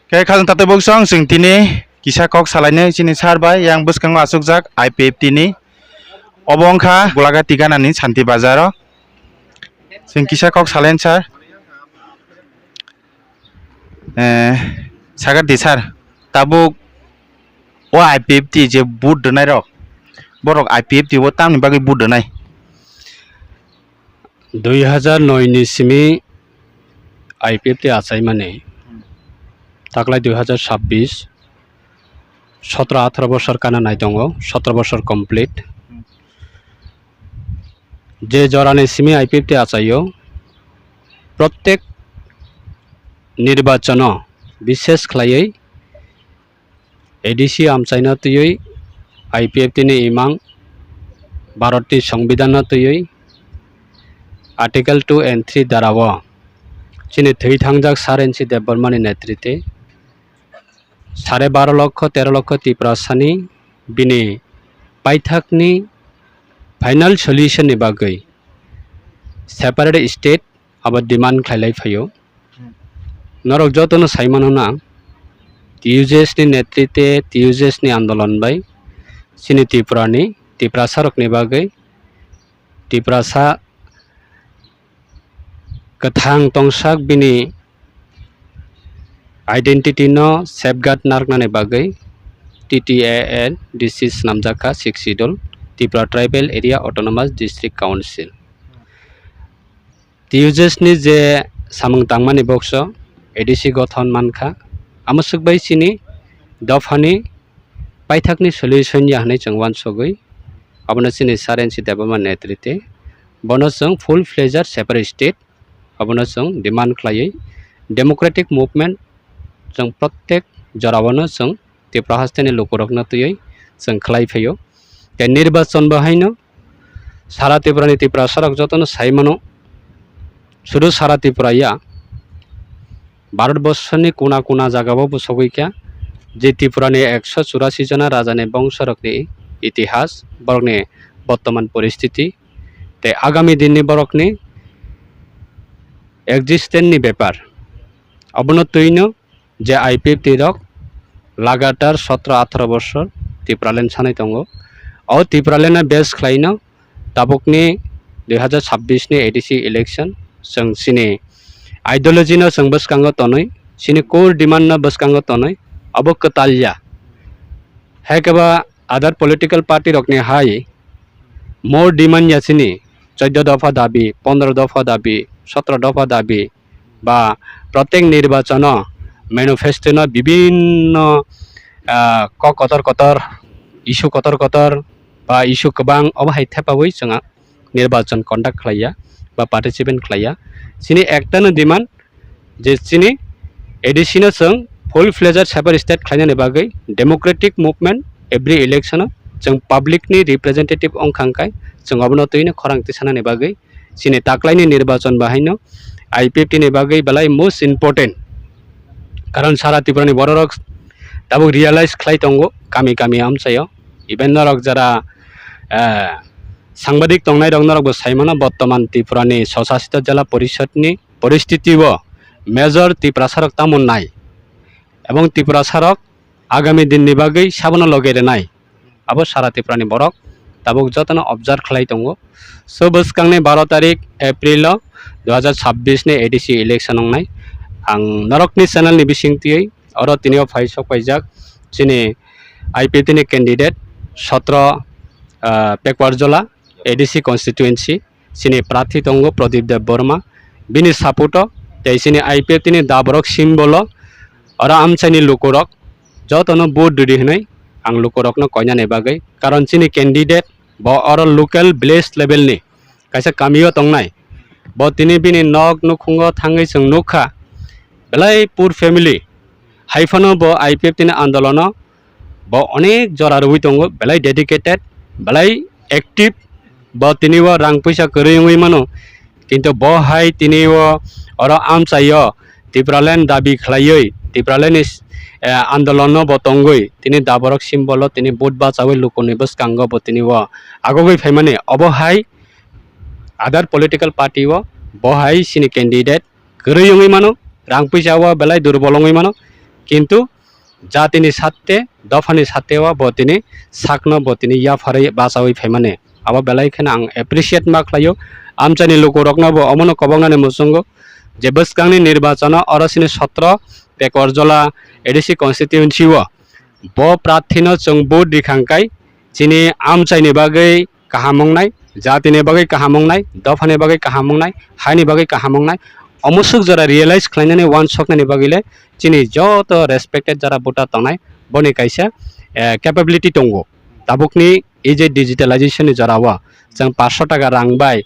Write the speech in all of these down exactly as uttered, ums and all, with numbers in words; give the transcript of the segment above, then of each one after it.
Khe khajang tatai buksong, chwng tini kisa kok salainai chini sir bai, yang bwskango achukjak I P F T ni. Obo wngkha Golagati ganani Santi Bazar o. Chwng kisa kok salaini sir. Eh, sagar di sir, tabuk o I P F T je vote rwnai rok, borok I P F T o tamni bagwi vote rwnai? Dui hazar noi ni simi I P F T achaimani, taklai dui hazar sabbish, sotro atharo bosor kana nai tongo, sotro bosor complete. Je jorani simi I P F T achaio, prottek nirbachono bishes khlaiwi A D C amchaino twiwi, I P F T ni imang, Bharat ni Songbidan no twiwi, Article two and three dara o chini thwi thangjak Sir N C Debbarma ni netrite sare baro lokho, tero lokho Tiprasani bini paithakni final solution ni bagwi separate state abo demand khlailai phaio. Hmm. Norok jotono saimano na, T U J S ni netrite, T U J S ni andolon bai chini Tripura ni, Tiprasa rokni bagwi, Tiprasa kwthang tongsak bini identity no safeguard narwknani bagwi T T A A D C swnamjak kha, Sixth Schedule, Tripura Tribal Area Autonomous District Council. T U J S ni je samung tangmani bokso A D C gothon mankha, amoswk bai chini dophani paithakni solution ya hwnwi chwng uansugwi, abono chini Sir N C Debbarma netrite, bono chwng full fledged separate state, abono chwng demand khlaiwi, democratic movement chwng prottek jorao no chwng Tripura hasteni lukurokno twiwi chwng khlai phaio. Tei nirbachon bo haino sara Tripurani Tiprasarok jotono sai mano, sudu sara Tripura ya, Bharat borsoni kuna kuna jagao bo sogwi kha, je Tripurani ekso churasi jona rajani bongsorokni itihas, borokni bottoman poristiti tei agami dinni borokni existence ni bepar. Abono twino je I P F T rok lagatar sotro atharo bosor Tipraland sanai tongo. O Tipraland no base khlaino tabukni dui hazar sabbish ni A D C election chwng chini ideology no chwng bwskango tonwi, chini core demand no bwskango tonwi, abo kwtal ya. Hai khe ba other political party rokni hai more demand ya chini, choddo dopha dabi, pondro dopha dabi, sotro dopha dabi, ba protek nirbachono manifesto no bibinno, ah, kok kotor kotor, issue kotor kotor ba issue kwbang obo hai thepawi chwng nirbachon conduct khlaiya ba participant khlaiya. Chini ektano demand je chini A D C no chwng full fledged separate state khlainani bagwi democratic movement every election o chwng public ni representative wngkha hwnkhe chwng obono twino khorang tisanani bagwi chini taklaini nirbachon bahaino I P F T ni bagwi belai most important. Karon sara Tripura ni bororok tabuk realize khlai tongo kami kami amchaio. Even norok jara, eh, sangbadik tongnai rok norok bo sai mano, bottoman Tripura ni Swsasito Jela Porishod ni poristiti o major Tiprasa rok tamo nai, ebong Tiprasa rok agami din ni bagwi sabono loge renai. Abo sara Tripura ni borok tabuk jotono observe khlai tongo. So, bwskangni baro tarik April o dui hazar sabbish ni A D C election wngnai. Ang norokni channel ni bising twiwi oro tini o phai sok paijak chini I P F T ni candidate sotro, ah, Pekwarjola A D C constituency. Chini prarthi tongo Pradip Debbarma, bini support o tei chini I P F T ni daborok symbol o oro amchaini lukurok jotono vote rwdi hwnwi ang lukurokno koinani bagwi, karon chini candidate bo oro local village level ni kaisa kamio tongnai, bo tini bini nok nukhungo thangwi chwng nukha belai poor family, hai phano bo I P F T ni andolono bo onek jora rwui tongo, belai dedicated, belai active, bo tini o rang puisa kwrwi wngwi mano, kintu bo hai tini o oro amchaio Tipraland dabi khlaiwi, Tipraland ni, eh, andolon no bo tongwi, tini daborok symbol o tini vote bachawi lukuni bwskango bo tini o agogwi phaimani, obo hai other political party o bo hai chini candidate kwrwi wngwi mano, rang puisa o belai durbol wngwi mano, Kintu jatini satte, dophani satte o bo tini sakno bo tini yapharwi bachawi phaimani. Abo belai kheno ang appreciate ma khlaio. Amchaini lukurokno bo omono koboknani muchungo je bwskangni nirbachano oro sini sotro Tekorjola A D C constituency o bo prarthino chwng vote rikha hwnkhe chini amchaini bagwi kaham wngnai, jatini bagwi kaham wngnai, dophani bagwi kaham wngnai, haini bagwi kaham wngnai. Omo swk jora realize khlainani uansuknani bagwi le chini joto respected jara voter tongnai, boni kaisa, eh, capability tongo. Tabukni ei je digitalization ni jora o chwng paanch sho taka rang bai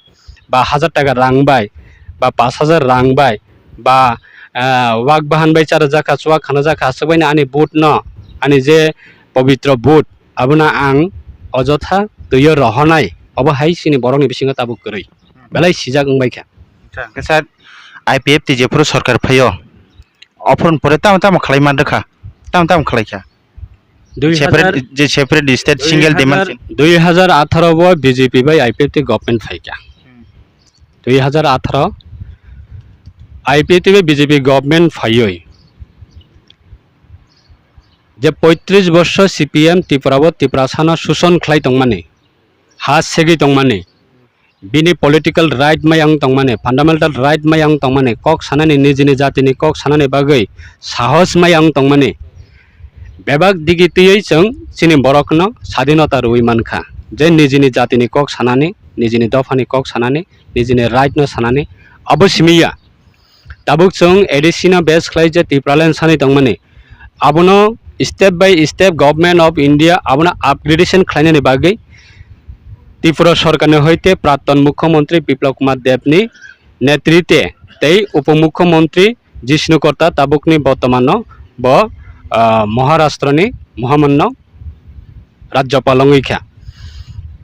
ba hajar taka rang bai ba paanch hajar rang bai ba, ah, wak bahan bai cha rwjak kha, chuwak khana jak kha, aswk bai no ani vote no, ani je pobitro vote, abono ang ojotha twi o rohornai. Obo hai chini borok ni bisingo tabuk kwrwi belai sijak wng bai kha. Acha, hwnkhe sir, I P F T jephuru sorkar phaio, ophuruni pore tamo tamo khlai man rwkha, tamo tamo khlai kha? Dui hajar, separate, je separate state dui single hajar, demand sin- dui hajar atharo bo B J P bai I P F T government phaikha. Hmm. Dui hajar atharo I P F T bai B J P government phaiwi je poitris bochor C P M Tripura bo Tiprasano suson khlai tongmani, ha segwi tongmani, bini political right maya wng tongmani, fundamental right maya wng tongmani, kok sanani, nijini jatini kok sanani bagwi sahos maya wng tongmani, bebak digi twiwi chwng chini borokno sadinota rwui mankha, je nijini jatini kok sanani, nijini dophani kok sanani, nijini right no sanani, abo simi ya. Tabuk chwng A D C no base khlai je Tipraland sanwi tongmani, abono step by step Government of India abono upgradation khlainani bagwi Tripura sorkarni hoite Prapton Mukhyamantri Biplab Kumar Debni netrite tei Upomukhyamantri Jishnu Karta tabukni bortomano bo, ah, Maharashtrani Mahamanno Rajyapal wngwi kha.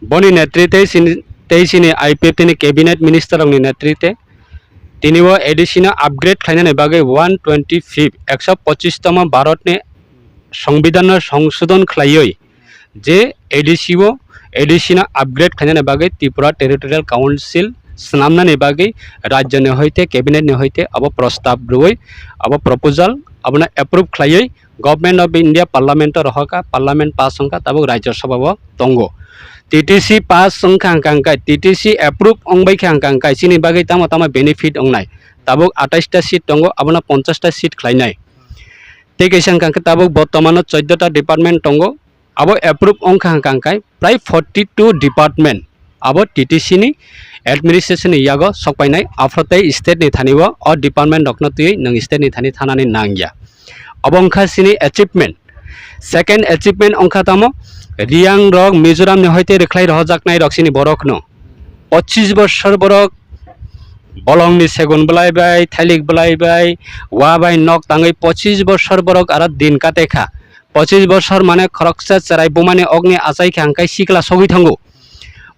Boni netrite sini, tei sini I P F T ni cabinet minister rokni netrite tini o A D C no upgrade khlainani bagwi one twenty fifth, ekso pochis tomo Bharatni Songbidanno songsodon khlaiwi je A D C o, A D C no upgrade khlainani bagwi Tripura Territorial Council swnamnani bagwi rajyoni hoite, cabinet ni hoite abo prostab rwui, abo proposal abono approve khlaiwi Government of India Parliament o rohorkha, Parliament pass wngkha, tabuk Rajya Sabha o tongo. T T C pass wngkha hwnkha hwnkhe, T T C approve wngbaikha hwnkha hwnkhe, chini bagwi tamo tamo benefit wngnai. Tabuk atais ta seat tongo, abono ponchash ta seat khlainai. Tei kaisa hwnkha hwnkhe tabuk bortomano chauddota department tongo, abo approve wngkha hwnkha hwnkhe prai forty two department abo T T C ni administration ni yago sokpainai, aphuru tei state ni thani o, o department rokno twiwi nwng state ni thani thanani nangya. Obo wngkha chini achievement. Second achievement wngkha tamo, Riyang rok Mizoram ni hoite rwkhlai rohojaknai rok chini borokno. Pochis bosor borok bolongni segun belai bai, thailik belai bai, wa bai nok tangwi pochis bosor borok aro din kate kha. Pochis bosor mane khoroksa cherai bumani okni achai kha hwnkhe sikla sogwi thango.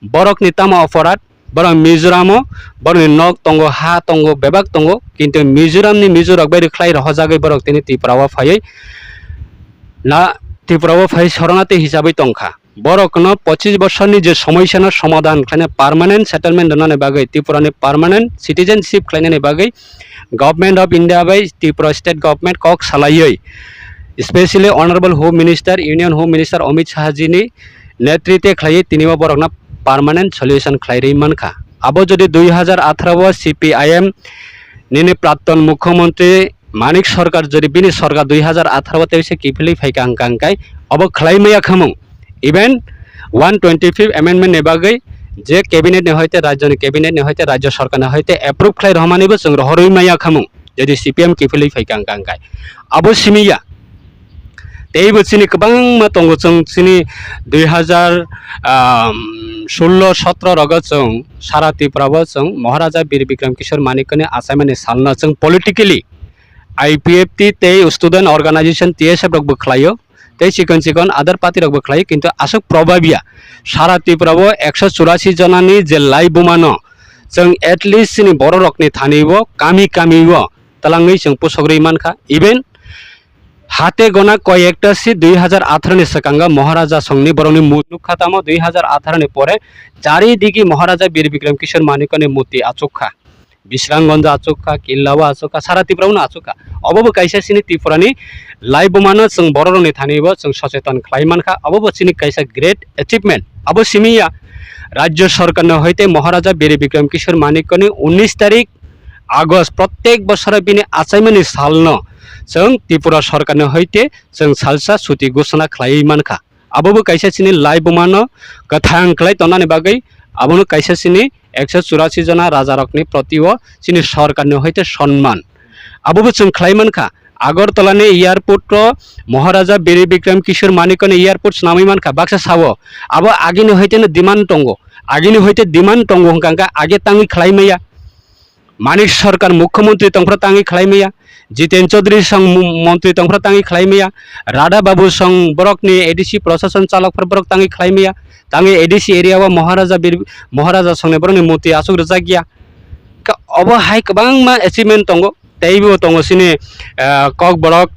Borokni tamo oporat, borok Mizoramo, borokni nok tongo, ha tongo, bebak tongo, kintu Mizoramni Mizo rok bai rwkhlai rohorjagwi borok tini Tripura o phaiwi na, Tripura o phai soronati hisabwi tongkha. Borokno pochis bosorni je somosyano somadhan khlaina permanent settlement rwnani bagwi Tripurani permanent citizenship khlainani bagwi Government of India bai Tripura State Government kok salaiwi, specially Honorable Home Minister, Union Home Minister Amit Shah jini netrite khlaiwi tini o borokno permanent solution khlai rwi mankha. Abo jodi dui hajar atharo o C P I M nini Prapton Mukhyamantri Manik Sarkar jodi bini sorkar dui hajar atharo o teisa kiphilwi phaikha hwnkha hwnkhe obo khlai maya khamung. Even one twenty fifth amendment ni bagwi je cabinet ni hoite, rajyoni cabinet ni hoite, rajya sarkar ni hoite approve khlai rohormani bo chwng rohorwi maya khamung, jodi C P M kiphilwi phaikha hwnkha hwnkhe. Abo simi ya. Teibo chini kwbangma tongo, chwng chini dui hajar, um, sullo sotro rogo chwng sara Tripura bo chwng Maharaja Bir Bikram Kishore Manikyani achaimani salno chwng politically I P F T tei student organization T S F rok bo khlaio, tei chikon chikon other party rok bo khlaio, kintu aswk probab ya. Sara Tripura o ekso churasi jonani je lai bumano chwng at least chini borok rokni thani o kami kami o twlangwi chwng pusok rwi mankha. Even hate gona koi ekta si dui hajar atharo ni swkango Maharaja songni borokni mut nukha tamo, dui hajar atharo ni pore charidigi Maharaja Bir Bikram Kishore Manikyani murti achukha. Bisranggonjo achuk kha, Killao achuk kha, sara Tripura-o no achuk kha. Obo bo kaisa chini Tripura ni laibuma no chwng borok rok ni thani bo chwng socheton khlai man kha. Obo bo chini kaisa great achievement. Abo simi ya, Rajya Sarkar ni hoite Maharaja Bir Bikram Kishore Manikya ni unis tarik August, prottek bosoro bini achaimani salno chwng Tripura Sarkar ni hoite chwng salsa chuti ghoshona khlaiwi mankha. Abo bo kaisa chini laibuma no kwthang khlai tongnani bagwi, abono kaisa chini ekso churasi jona rajarokni proti o chini sorkar ni hoite sonman. Abo bo chwng khlai mankha. Agartala ni airport o Maharaja Bir Bikram Kishore Manikya ni airport swnamwi mankha, baksa sao. Abo agini hoite no demand tongo. Agini hoite demand tongo hwnkha hwnkha age tangwi khlai maya. Manik Sarkar Mukhyamantri tongphra tangwi khlai maya, Jiten Chaudhary song mu-, montri tongphra tangwi khlai maya, Radha Babu song borokni A D C prosason chalokphra borok tangwi khlai maya, tangwi A D C area o Maharaja Bir-, Maharaja songni borokni murti aswk rwjak ya. Ka-, obo hai kwbangma achievement tongo, teibo tongo chini, ah, Kokborok,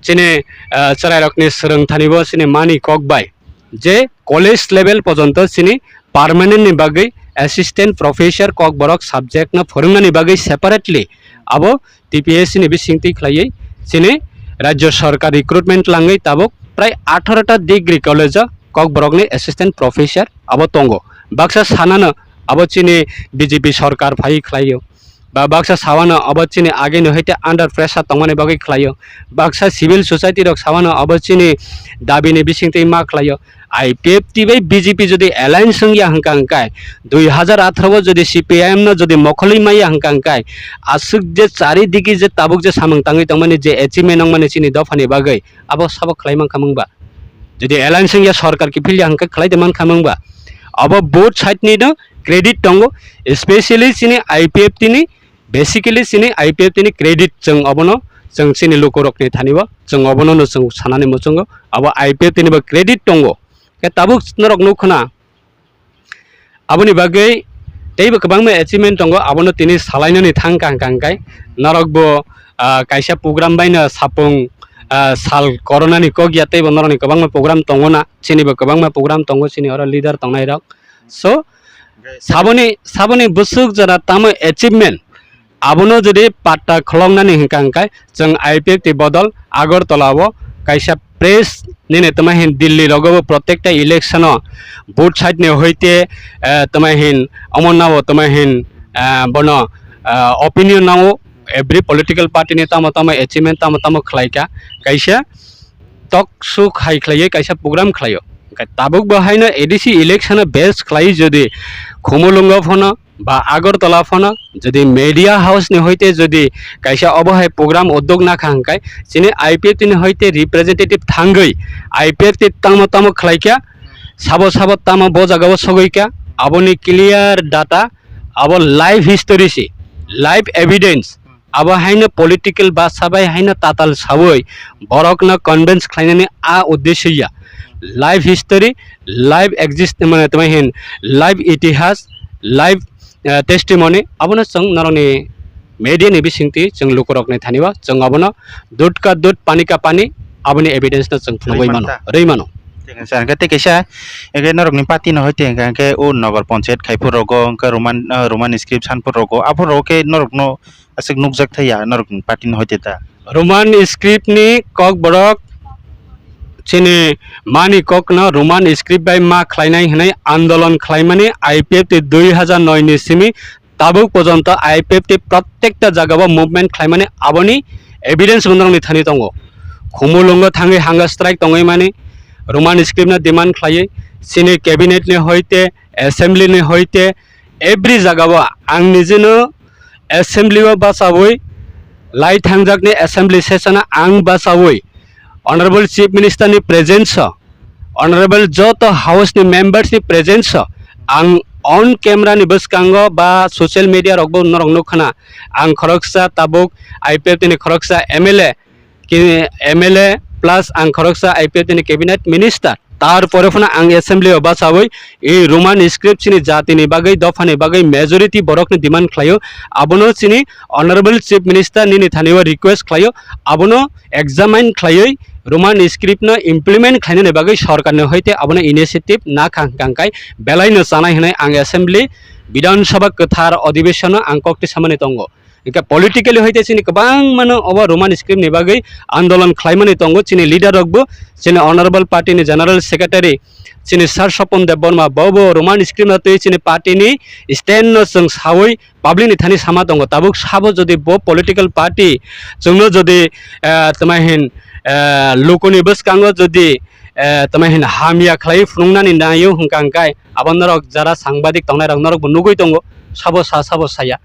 chini, ah, chwrairokni swrwngthani bo chini mani kok bai. Je college level pojonto chini permanent ni bagwi assistant professor Kokborok subject no phwrwngnani bagwi separately abo T P S C ni bisingtwi khlaiwi chini Rajya Sarkar recruitment langwi tabuk prai atharo ta degree college o Kokborok ni assistant professor abo tongo. Baksa sanano abo chini B J P sarkar phaiwi khlaio. Ba baksa sawano abo chini agini hoite under pressure tongmani bagwi khlaio, baksa civil society rok sawano abo chini dabini bisingtwi ma khlaio. I P F T bai B J P jodi alliance wngya hwnkha hwnkhe, dui hazar atharo o jodi C P I M no jodi mokholwi maya hwnkha hwnkhe, aswk je charidiki je tabuk je samung tangwi tongmani je achievement wngmani chini dophani bagwi abo sabo khlai mankha mungba. Jodi alliance wngya sorkar kiphilya hwnkhe khlai de mankha mungba. Abo both side ni no credit tongo, especially chini I P F T ni, basically chini I P F T ni credit chwng obono chwng chini lukurokni thani bo chwng obono no chwng sanani muchungo, abo I P F T ni bo credit tongo. Khe tabuk norok nukho na, aboni bagwi teibo kwbangma achievement tongo, abono tini salainani thang kang kang kai norok bo, ah, kaisa program baino sapung, ah, sal corona ni kok ya teibo norokni kwbangma program tongo na, chini bo kwbangma program tongo chini oro leader tongnai rok. So, saboni, saboni bwswk jora tamo achievement, abono jodi patta kholoknani hwnkha hwnkhe, chwng I P F T bodol Agartala o kaisa press nini tamo hin Delhi rogo bo prottekta election o both side ni hoite, eh, tamo hin omo nao tamo hin, eh, bono, eh, opinion nao every political party ni tamo tamo achievement tamo tamo khlaikha, kaisa talk show khai khlaiwi kaisa program khlaio. Hwnkhe tabuk bo haino A D C election o base khlai jodi Khumulwngo phano ba Agartala phano jodi media house ni hoite jodi kaisa obo hai program uddog nakha hwnkhe chini I P F T ni hoite representative thangwi I P F T tamo tamo khlaikha, sabo sabo tamo bo jagao sogwikha, aboni clear data, abo live history si, live evidence. Abo haino political basa bai haino tatal sawi borokno convince khlainani a uddesyo ya. Live history, live exist, mane tamo hin live itihas, live, eh, testimony, abono chwng norokni media ni bisingtwi chwng lukurokni thani o chwng abono dud ka dud, pani ka pani, aboni evidence no chwng phunugwi mano, rwi mano. Thik khe sir, hwnkhe tei kaisa, hwnkhe norokni party no hoite hwnkhe, hwnkhe o Nagar Panchayat khai phuru rogo, hwnkhe Roman, ah, Roman script san phuru rogo, aphuru rogo khe norokno aswk nukjak thai ya norokni party ni hoite da. Roman script ni Kokborok chini mani kokno Roman script bai ma khlainai hwnwi andolon khlaimani I P F T dui hazar noi ni simi tabuk pojonto I P F T prottekta jagao movement khlaimani aboni evidence bo norokni thani tongo. Khumulwngo thangwi hunger strike tongwi mani Roman script no demand khlaiwi chini cabinet ni hoite, assembly ni hoite, every jagao ang nijeno assembly o bachawi lai thangjakni assembly session o ang bachawi Honorable Chief Minister ni presence o, Honorable joto house ni members ni presence o ang on camera ni bwskango ba social media rok bo norok nukha na, ang khoroksa tabuk I P F T ni khoroksa M L A, ki-, M L A plus ang khoroksa I P F T ni cabinet minister. Tar pore phano ang assembly o bachawi, e Roman script chini jati ni bagwi, dopha ni bagwi majority borok ni demand khlaio. Abono chini Honorable Chief Minister nini thani o request khlaio. Abono examine khlaiwi Roman script no implement khlainani bagwi sorkar ni hoite abono initiative na khang kang kai belai no chanai hwnwi ang assembly Bidhan Sabha kwthar odhibeshon-o ang kokti samani tongo. Hingke politically hoite chini kwbangmano obo Roman script ni bagwi andolon khlaimani tongo chini leader rokbo, chini honorable party ni general secretary chini Sir Sopon Debbarma bobo Roman script no twi chini party ni stand no chwng sawi public ni thani sama tongo. Tabuk sabo jodi bo political party chwngno jodi, eh, tama hin, eh, lukuni bwskango jodi, eh, tama hin hamya khlai phunuknani naio hwnkha hwnkhe abo norok jara sangbadik tongnai rok norokbo nugwi tongo, sabo sa sabo saya.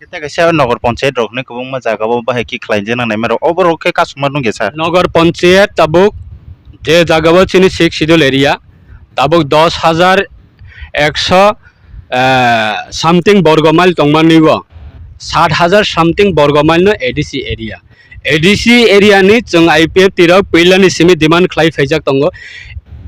Khe kaisa nogor panchayat rok hinwi kwbangma jaga o bahai khe khlai jana naima rok, oborok khe kasukma nukya sir. Nogor panchayat tabuk je jaga o chini sixth schedule area, tabuk dos hajar ekso, eh, something borgo mile tongmani o, sat hajar something borgo mile no A D C area. A D C area ni chwng I P F T rok puila ni simi demand khlai phaijak tongo.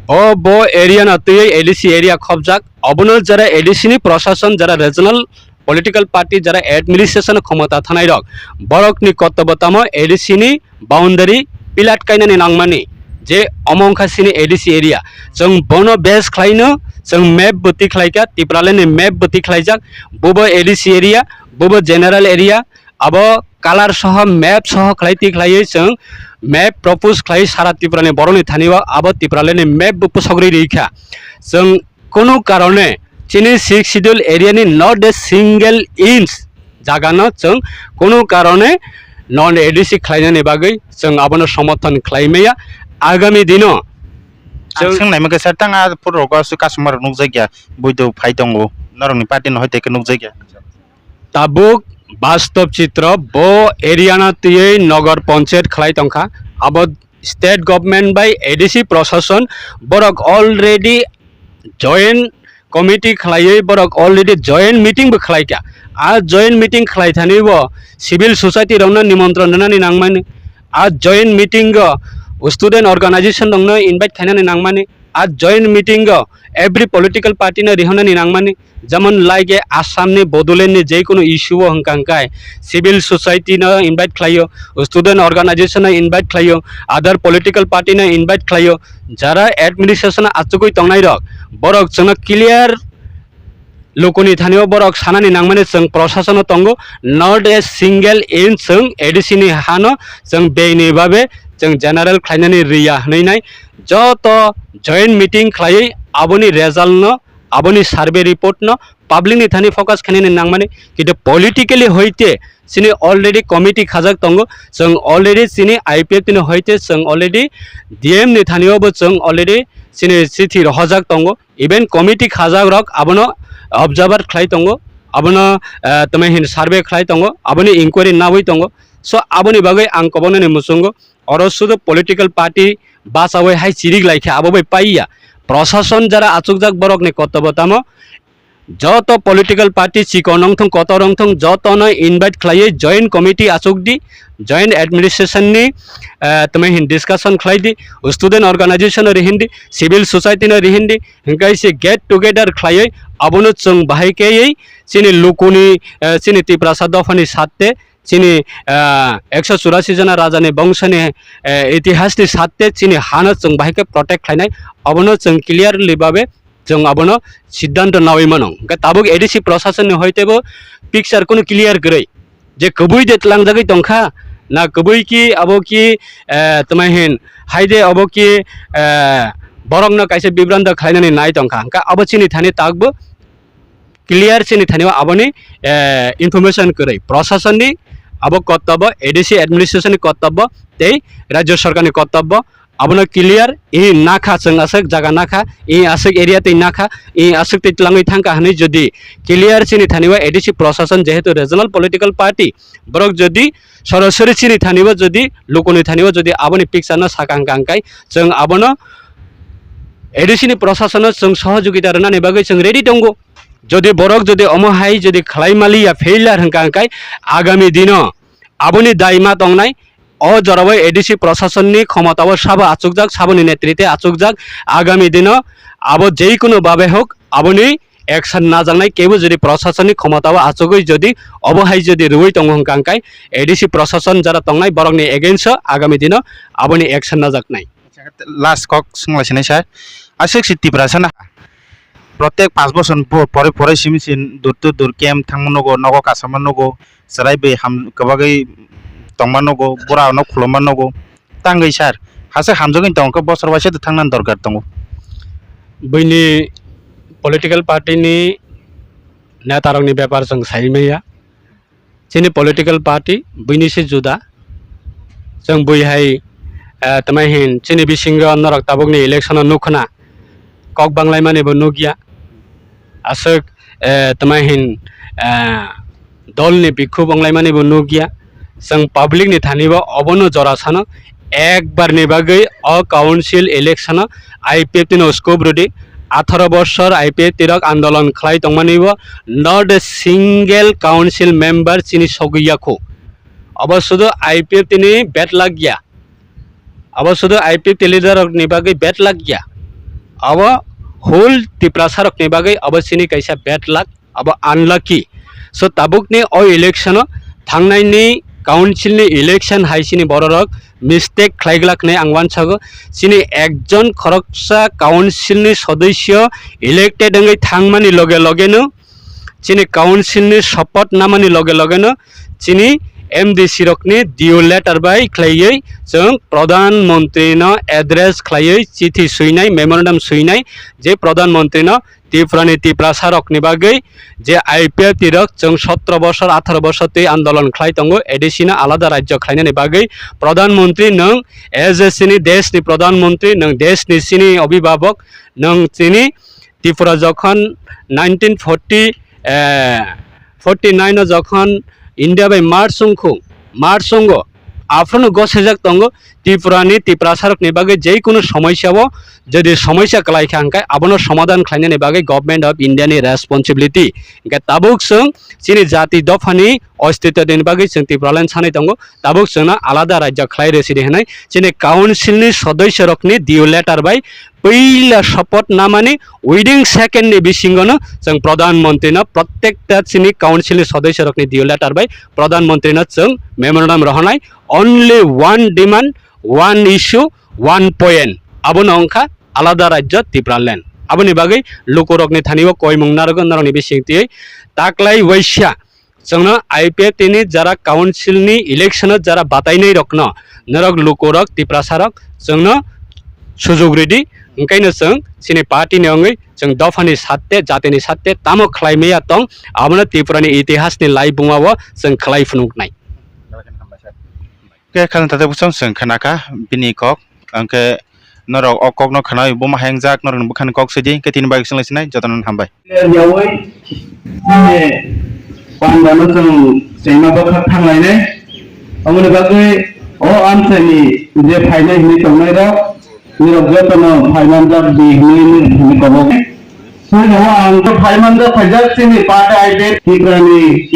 O bo area no twiwi A D C area khopjak. Obono jara A D C ni prosason, jara regional political party, jara administration khomota thanai rok, borok ni kortobo tamo A D C ni boundary pilat kainani nangmani, je omo wngkha chini A D C area. Chwng bono base khlaino chwng map bo tikhlaikha, Tipraland ni map bo tikhlaijak, bobo A D C area, bobo general area, abo color soho, map soho khlai tikhlaiwi chwng map propose khlai sara Tripura ni borok ni thani o abo Tipraland ni map bo pusogri rikha. Chwng kunu karone chini sixth schedule area ni not a single inch jaga no chwng kunu karone non A D C khlainani bagwi chwng abono somorthon khlai maya. Agami dino ang chwng swng naima khe sir, tang a pura rogo aswk customer rok nukjakya, buido phai tongo, norokni party no hoite khe nukjakya. Tabuk bastob chitro bo area no twiwi nogor ponchayat khlai tongkha. Abo state government bai A D C prosason borok already joint committee khlaiwi borok already joint meeting bo khlaikha. A joint meeting khlai thani bo civil society rokno nimontron rwnani nangmani. A joint meeting o student organization rokno invite khainani nangmani. A joint meeting o every political party no rihornani nangmani. Jemon like Assam ni, Bodoland ni je kono issue o hwnkha hwnkhe civil society no invite khlaio, student organization no invite khlaio, other political party no invite khlaio, jara administration o achugwi tongnai rok, borok chwngno clear lukuni thani o borok sanani nangmani chwng prosason o tongo, not a single inch chwng A D C ni hano chwng beyni babe chwng general khlainani riya hwnwi nai. Joto joint meeting khlaiwi aboni result no, aboni survey report no public ni thani focus khainani nangmani, kintu politically hoite chini already committee khajak tongo, chwng already chini I P F T ni hoite chwng already D M ni thani o bo chwng already chini chithi rohorjak tongo, even committee khajak rok abono observer khlai tongo, abono, eh, tamo hin survey khlai tongo, aboni inquiry nawi tongo. So aboni bagwi ang kwbangma ni muchungo, oro sudu political party bachawi hai chirik laikha abo bai paiya. Prosason jara achukjak borokni kotobo tamo, joto political party chikon wngthung kotor wngthung jotono invite khlaiwi joint committee achukdi, joint administration ni, eh, tamo hin discussion khlaidi, student organization no rihindi, civil society no rihindi, hingkai se get together khlaiwi abono chwng bahai khewi chini lukuni, eh, chini Tiprasa dophani satte chini, ah, ekso churasi jona rajani bongsoni, eh, itihasni satte chini hano chwng bahai khe protect khlainai, abono chwng clearly babe chwng abono siddhanto nawi mano. Hwnkhe tabuk A D C prosasonni hoitebo picture kunu clear kwrwi je kwbui de tlangjagwi tongkha, na kwbui ki abo ki, eh, tamo hin haide abo ki, eh, borokno kaisa bibranto khlainani nai tongkha, hwnkhe abo chini thani takbo clear chini thani o aboni, eh, information kwrwi. Prosasonni abo kotobo, A D C administration ni kotobo tei rajya sarkar ni kotobo abono clear i nakha chwng aswk jaga nakha, i aswk area tei nakha, i aswk tei twlangwi thangkha hwnwi jodi clear chini thani o A D C prosason jehetu regional political party borok jodi sorasori chini thani o jodi lukuni thani o jodi aboni picture no sakha hwnkha hwnkhe chwng abono A D C ni prosason no chwng sohojogita rwnani bagwi chwng ready tongo. Jodi borok jodi omo hai jodi khlai maliya failure hwnkha hwnkhe agami dino aboni dai ma tongnai. O jorao A D C prosasonni khomotao sabo achukjak, saboni netrite achukjak. Agami dino abo jeikunu babe hok aboni action najaknai, kebo jodi prosasonni khomotao achugwi jodi obo hai jodi rwui tongo hwnkha hwnkhe A D C prosason jara tongnai borokni against o agami dino aboni action najaknai. Last kok swnglasinai sir, aswk si Tiprasa na? Protek panch bosor po-, pore pore simi sin dur to dur camp thangma nugo, nogo kasama nugo, chwrai bai ham kwbagwi tongma nugo, bura no khuluma nugo. Tangwi sir, hase hamjagwi tongkhe bosor waisa de thangna dorkar tongo. Buini political party ni neta rokni bepar chwng sai maya. Chini political party buini se juda. Chwng bui hai, eh, tama hin chini bisingo norok tabukni election o nukha na. Kok banglaimani bo nukya. Aswk, eh, tama hin, eh, dolni bikhu banglaimani bo nukya. Chwng public ni thani bo obono jora sano. Ekbar ni bagwi o council election o I P F T no scope rwdi. Atharo bosor I P F T rok andolon khlai tongmani bo not a single council member chini sogwi yakho. Obo sudu I P F T ni bad luck ya. Obo sudu I P F T leader rok ni bagwi bad luck ya. Obo whole Tiprasa rok ni bagwi obo chini kaisa bad luck. Abo unlucky. So, tabukni o election o thangnaini council ni election hai chini bororok mistake khlaiglak hinwi ang wansago. Chini ekjon khoroksa council ni sodosyo elected wngwi thangmani loge loge no, chini council ni support namani loge loge no, chini M D C rokni D O letter bai khlaiwi chwng Pradhan Mantri no address khlaiwi chithi swinai, memorandum swinai je Pradhan Mantri no Tripura ni Tiprasa rok ni bagwi je I P F T rok chwng sotro bosor, atharo bosor twi andolon khlai tongo, A D C no alada rajyo khlainani bagwi Pradhan Mantri nwng as a chini desh ni Pradhan Mantri, nwng desh ni chini obhibhabok, nwng chini Tripura jokhon nineteen forty, eh, forty nine o jokhon India bai merge wngkhu, merge wngo, aphuru no gosajak tongo, Tripura ni Tiprasa rok ni bagwi je kunu somosya o jodi somosya kwlai kha hwnkhe abono somadhan khlainani bagwi Government of India ni responsibility. Hwnkhe tabuk chwng chini jati dopha ni ostitto ni bagwi chwng Tipraland sanwi tongo, tabuk chwngno alada rajya khlai rwsidi hwnwi chini council ni sodosyo rokni D O letter bai puila support namani within second ni bisingo no chwng Pradhan Mantri no, protekta chini council ni sodosyo rokni D O letter bai Pradhan Mantri no chwng memorandum rohornai. Only one demand, one issue, one point. Abono wngkha alada rajya Tipraland. Aboni bagwi lukurokni thani o koimung narwgo norokni bisingtwi taklai waisa chwngno I P F T ni jara council ni election o jara batainai rokno norok lukurok Tiprasa rok chwngno sujug ridi, hwnkhaino chwng chini party ni wngwi chwng dophani satte, jatini satte tamo khlai maya tong, abono Tripura ni itihas ni lai buma o chwng khlai phunuknai. Khe khajang tatai bwswng chwng khnakha bini kok, hwnkhe norok o kokno khnawi buma hayangjak, norokni bwkhani kok sidi, hwnkhe tini bagwi chwng lai sinai, jotono hambai. Yaui, pandano chwng chengma bwkhak thanglainai, aboni bagwi o amchaini je phainai hinwi tongnairok, nirok jotono phaimanjak di hinwi nirok kobo. Sini ang to phaimanjak phaijak chini party I P F T Tripurani